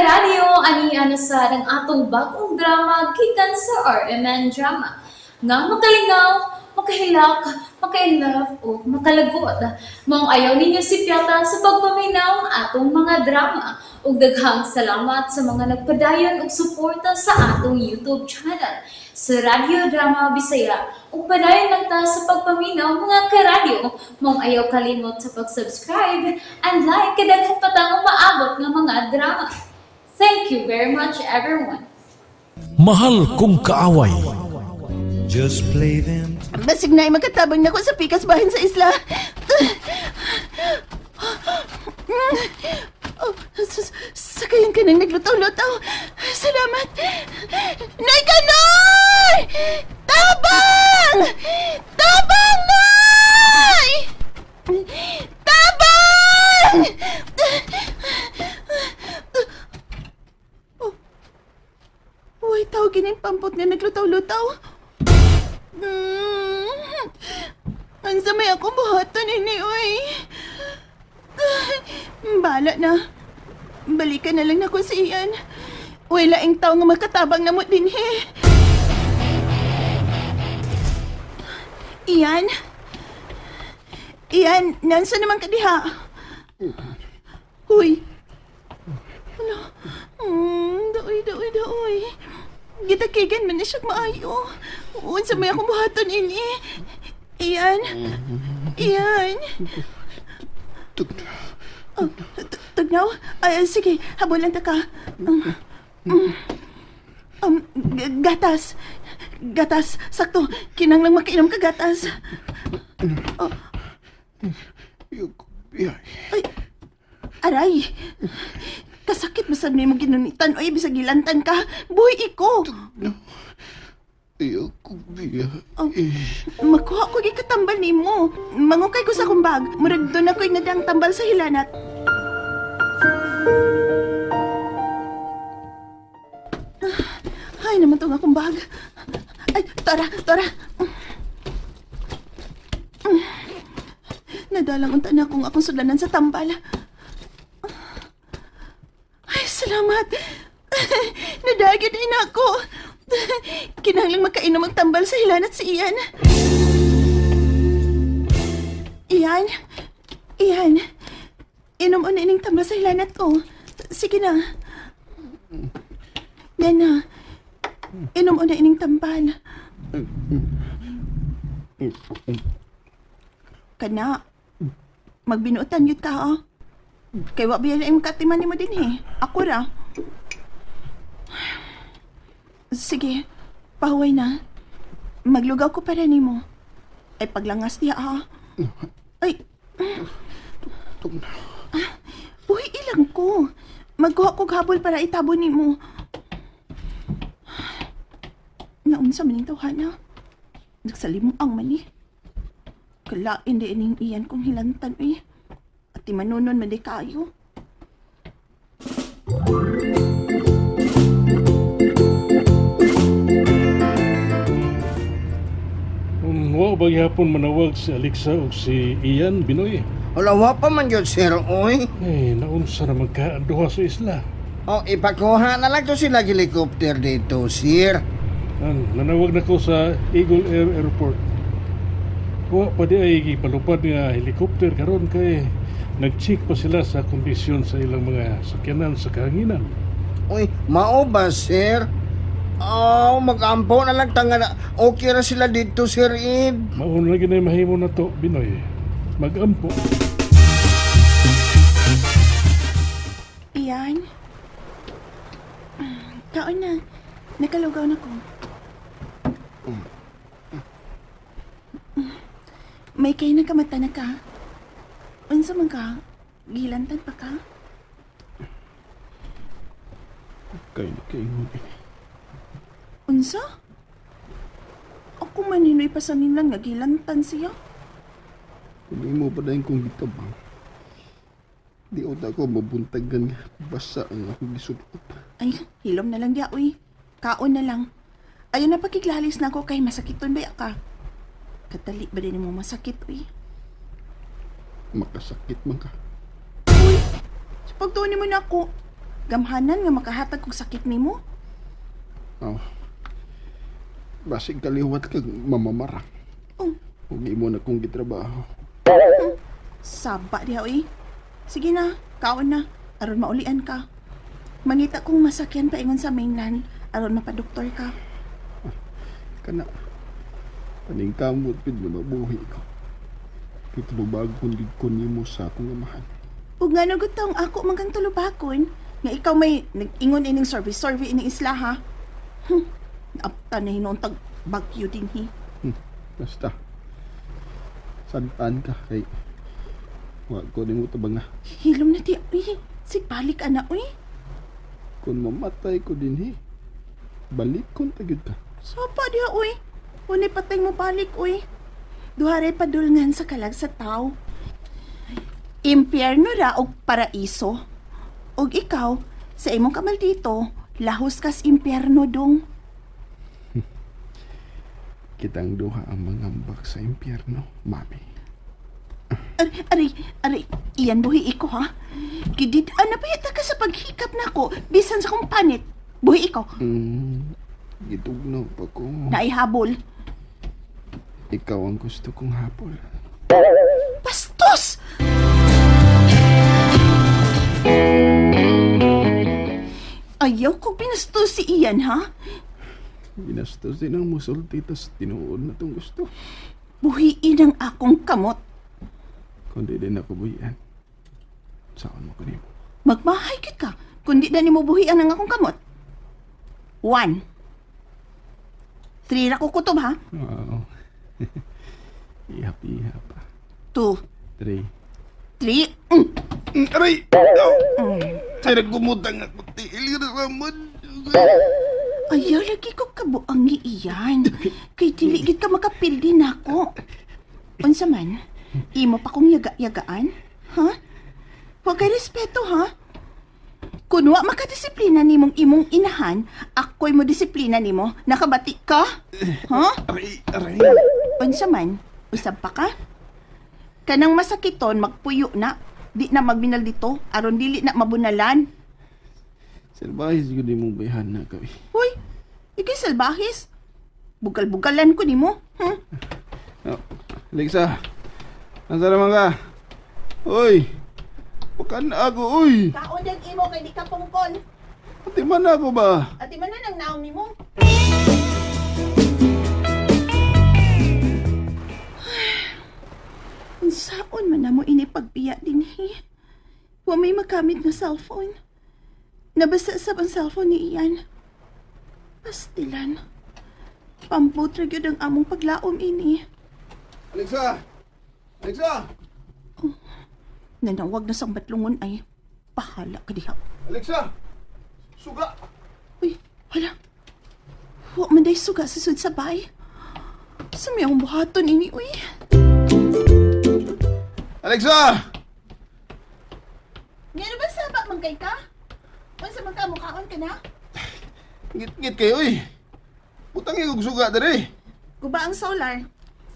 Karadyo, ani na sad ang atong bagong drama gikan sa RMN Drama. Nga makalingaw, makahilak, maka-inlove o makalagot. Maong ayaw ninyo sipyata sa pagpaminaw ang atong mga drama. Ug daghang salamat sa mga nagpadayon og suporta sa atong YouTube channel sa Radyo Drama Bisaya. Ug padayon lang ta sa pagpaminaw, mga karadyo. Maong ayaw kalimot sa pag-subscribe and like kay daghan pa tang umaabot nga mga drama. Thank you very much, everyone. Mahal Kong Kaaway. Just play them. Basig na makatabang na ko sa pikas bahin sa isla. Oh, sakayan ka nang naglutaw-lutaw. Salamat. Nay Kanoy! Tabang! Tabang, Nay! Tabang! Oh. Uy, tawag yung pampot nga naglutaw-lutaw. Ang may akong buhaton ini, uy. Bala na. Balikan na lang nako si Ian. Uy, laing tao nga makatabang na mo din, he. Ian? Ian, nansa naman ka diha? Huy. Hala. Daoy, daoy, daoy. Gitakigan man na siya maayo. Unsa may akong buhaton ini. Ian. Ian. Oh, tugnaw? Ay, sige, habulan ta ka. Gatas. Gatas. Sakto, kinanglang makainom ka gatas. Oh. Ay, aray. Kasakit masab nimo ginunitan. Oy, bisag gilantan ka. Buhi iko. Oh, makuha ko gyud katambal nimo. Mangukay ko sa akong bag. Murag doon ako'y nadang tambal sa hilanat. Ay, naman tong akong bag. Ay, tara, tara. Nadalang unta na akong akong sudlanan sa tambal. Ay, salamat. Nadagit din ako. Kinahanglang makainom ang tambal sa hilanat si Ian. Ian? Ian? Inom na ining tambal sa hilanat ko. Sige na. Yan na. Inom na ining tambal. Kana. Magbinuotan yun ka, oh. Kay wa biya na imong katiman nimo din eh. Ako ra. Sige, pahuway na. Maglugaw ko para nimo. Ay paglangas niya ah. Ay. Ah, buhi ilang ko. Magkuha ko habol para itabo nimo. Naunsa man ning tawhana. Nagsalimong ang mani. Kalain di ining iyan kong hilantan eh. At manunon man di kayo. Wa ba gihapon manawag si Alexa o si Ian Binoy? Wala, wa pa man yun, sir, oy. Eh, naunsa na magka duha sa isla. O, ipakuha na lang to sila helicopter dito, sir. An, nanawag na ko sa Eagle Air Airport. Wa pa di ay gipalupad nga helicopter karon kay nag-check pa sila sa kondisyon sa ilang mga sakyanan sa kahanginan. Uy, mao ba, sir? Oh, mag-ampo na lang tanga na. Okay ra sila dito, sir Ed. Mauna lagi na mahimo na to, Binoy. Magampo. Iyan. Kaon na. Nakalugaw na ko. May kay nakamata na ka. Unsa man ka? Gilantan pa ka? Kay na kaingon ini. Unsa? Ako man hinoy pasanginlan nga gilantan siya. Kung imo pa dayon kong gitabang. Di uta ko mabuntagan nga basa ang akong gisulot. Ay, hilom na lang diya, uy. Kaon na lang. Ayaw na pakiklalis na ako kay masakiton ba ka? Katali ba din mo masakit, uy? Makasakit man ka. Uy, sa pagtuon mo na ako, Gamhanan nga makahatag kog sakit nimo. Oh. Basig kaliwat kag mamamara. Oh. Ug imo na kong gitrabaho. Saba diha oy. Sige na, kaon na aron maulian ka. Mangita kong masakyan paingon sa mainland aron mapadoktor ka. Kana. Paningkamot gud nga mabuhi ko. Kay tulubagon gid ko nimo sa akong amahan. Ug ngano gud taong ako man kang tulubakon nga ikaw may nag-ingon ining survey survey ining isla ha. Naapta na hinuon tag Bagyo dinhi. Basta. Santan ka kay wa ko nimo tabanga. Hilom na ti uy. Sigbalik ana uy. Kung mamatay ko dinhi, balik kon tagid ka. Sapa diha uy. Unay patay mo balik uy. Duhare padulngan sa kalag sa tao. Impyerno ra og paraiso. Og ikaw, sa imong kamaldito, lahos kas impyerno dong. Kitang duha ang mangambak sa impyerno, mami. Aray, aray, aray, iyan buhi iko ha. Gidid ana pa yata ka sa paghikap nako bisan sa kong panit. Buhi iko, Gitugnaw pa ko. naihabol. Ikaw ang gusto kong hapol. Bastos! Ayaw ko binastos si Ian, ha? Binastos din ang musulti tas tinuod na tong gusto. Buhiin ang akong kamot. Kundi din ako buhian. Saan mo kanimo? Magmahay kit ka, kundi na nimo buhian ang akong kamot. 1. 3 ra ko kutob, ha? Oo. Ihap-ihap pa. 2. 3. 3. Aray! Oh. Ay, nagkumutang ako. Tiil na naman. Ayaw lagi ko kabuang ni Ian. Kay dili gid ka makapildi nako. Unsa man, imo pa kong yaga-yagaan? Ha? Wa kay respeto ha? Kun wa makadisiplina nimong imong inahan, ako'y mo disiplina nimo. Nakabati ka? Ha? Aray! Aray! Unsa man, usab pa ka? Kanang masakiton magpuyo na. Di na magbinal dito aron dili na mabunalan. Salbahe siguro di mong bayhan na kawi. Hoy, ikay salbahis. Bugal-bugalan ko nimo. Oh, Alexa, nasa naman ka? Uy! Pakan ako, uy! Kaon din imo kay di ka pungkol. Pati man ako ba? Ati man na nang naong nimo. Unsaon man namo ini pagbiya dinhi? Wa may makamit nga cellphone. Nabasa sab ang cellphone ni Ian. Pastilan. Pambot ra gyud ang among paglaom ini. Alexa! Alexa! Nanawag na sang batlungon ay bahala ka diha. Alexa! Suga! Uy, wala. Wa man day suga sa sud sa bay. Sa may akong buhaton ini, uy. Alexa! Ngano ba saba man kay ka? Unsa man ka mukaon ka na? Ngit-ngit kayo, uy! Putang ikog suga dere! Guba ang solar.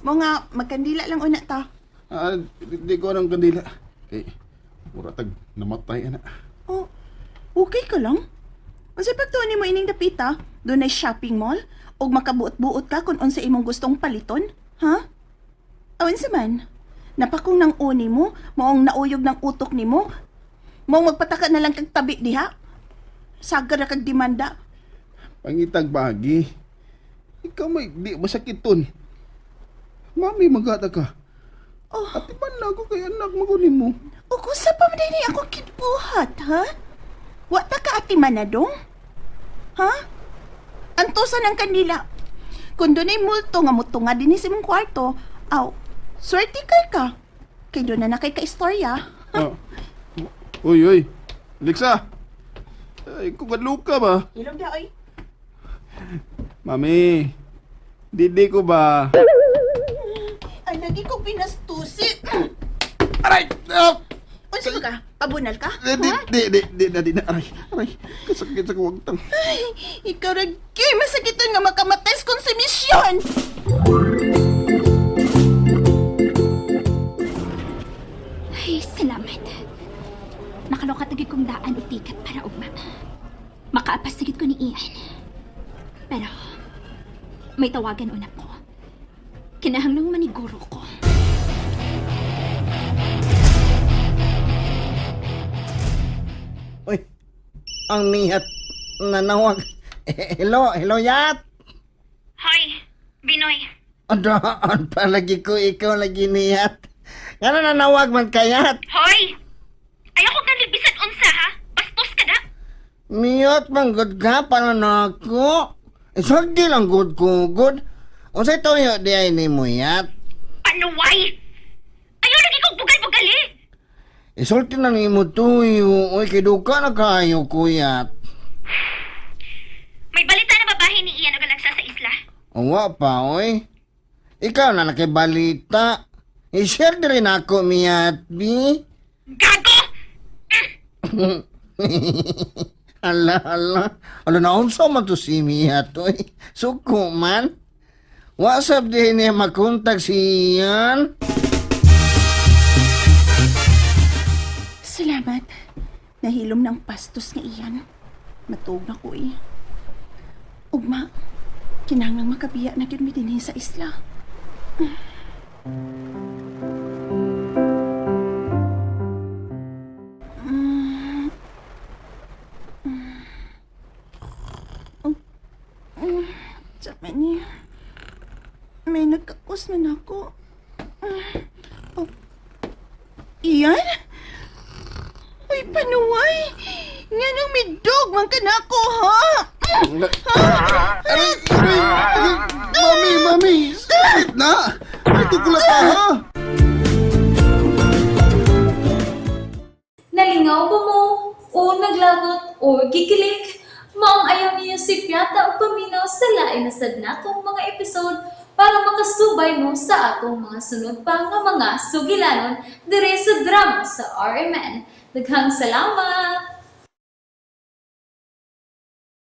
Mo nga magkandila lang una ta. Ah, di ko anong kandila. Kay, mura tag namatay ana. Oh, okay ka lang. Unsa pagtuon nimo ining dapita? Dunay shopping mall ug makabuot-buot ka kung unsa imong gustong paliton, ha? Awan sa man. Napakong nang uni mo, maong nauyog ng utok nimo. Maong magpataka na lang kag tabi diha. Sagar ra kag demanda. Pangitag bahagi. Ikaw may di masakiton. Mami, magata ka. Oh. Ati man na ako kay anak mo kunin mo. O kung sa pa man din ako kibuhat, ha? Wa ta ka ati manadong? Ha? Antosan ang kanila. Kung dunay multo nga mutunga dinhi sa imong kwarto, aw, swerte kay ka. Kay doon na na kay ka-istorya. Oh. Uy, uy. Alexa. Ay, kung ka ba? Ilog da, oy. Mami, didi ko ba? Ay, lagi ko pinastusi. Aray! Ah! Unsa ba ka? Pabunal ka? Di, di, di, di, di, na, di, na, aray, aray. Kasakit sa kuwagtang. Ay, ikaw ragi masakiton nga makamatay sa konsumisyon. Ay, salamat. Makalukat na gid kong daan og ticket para ugma. Makaapas na gid ko ni Ian. Pero, may tawagan una ko. Kinahanglang maniguro ko. Uy, ang nihat nanawag. Hello, hello Yat. Hoy, Binoy. Adaan palagi ko ikaw lagi niyat. Ngano nanawag man kayat? Hoy! Ayoko ganit bisan unsa ha? Bastos ka na! Miyat man gud ka para nako. Isagdi lang gud ko gud. Unsay tuyo di ay nimo Yat? Panuway! Ayaw lagi kong bugal-bugal eh! Isulti na nimo tuyo. Uy, kay duka na kayo ko Yat. May balita na babae ni Ian o galagsa sa isla. Uwa pa, oy. Ikaw na nakibalita. I-share din rin ako, Miyat, bi. Gago! Ala, ala. Ala, naunsa man to si Miyat, oy. Suko man. WhatsApp din niya makontak si Ian. Salamat. Nahilom ng pastos nga iyan. Matuog na ko eh. Ugma, kinahanglang makabiya na gyud mi dinhi sa isla. Sabi niya, may nagkakos man ako. Oh. Iyan? Uy, panuway! Nga nang midog man ka na ako, ha? Aray, aray, aray, mami, mami, sakit na! Ay, tukula pa, ha? Nalingaw ba mo? O naglagot o gikilig? Maong ayaw niyo si Piata o paminaw sa lain na sad natong mga episode para makasubay mo sa atong mga sunod pa nga mga sugilanon dire sa drama sa RMN. Daghang salamat!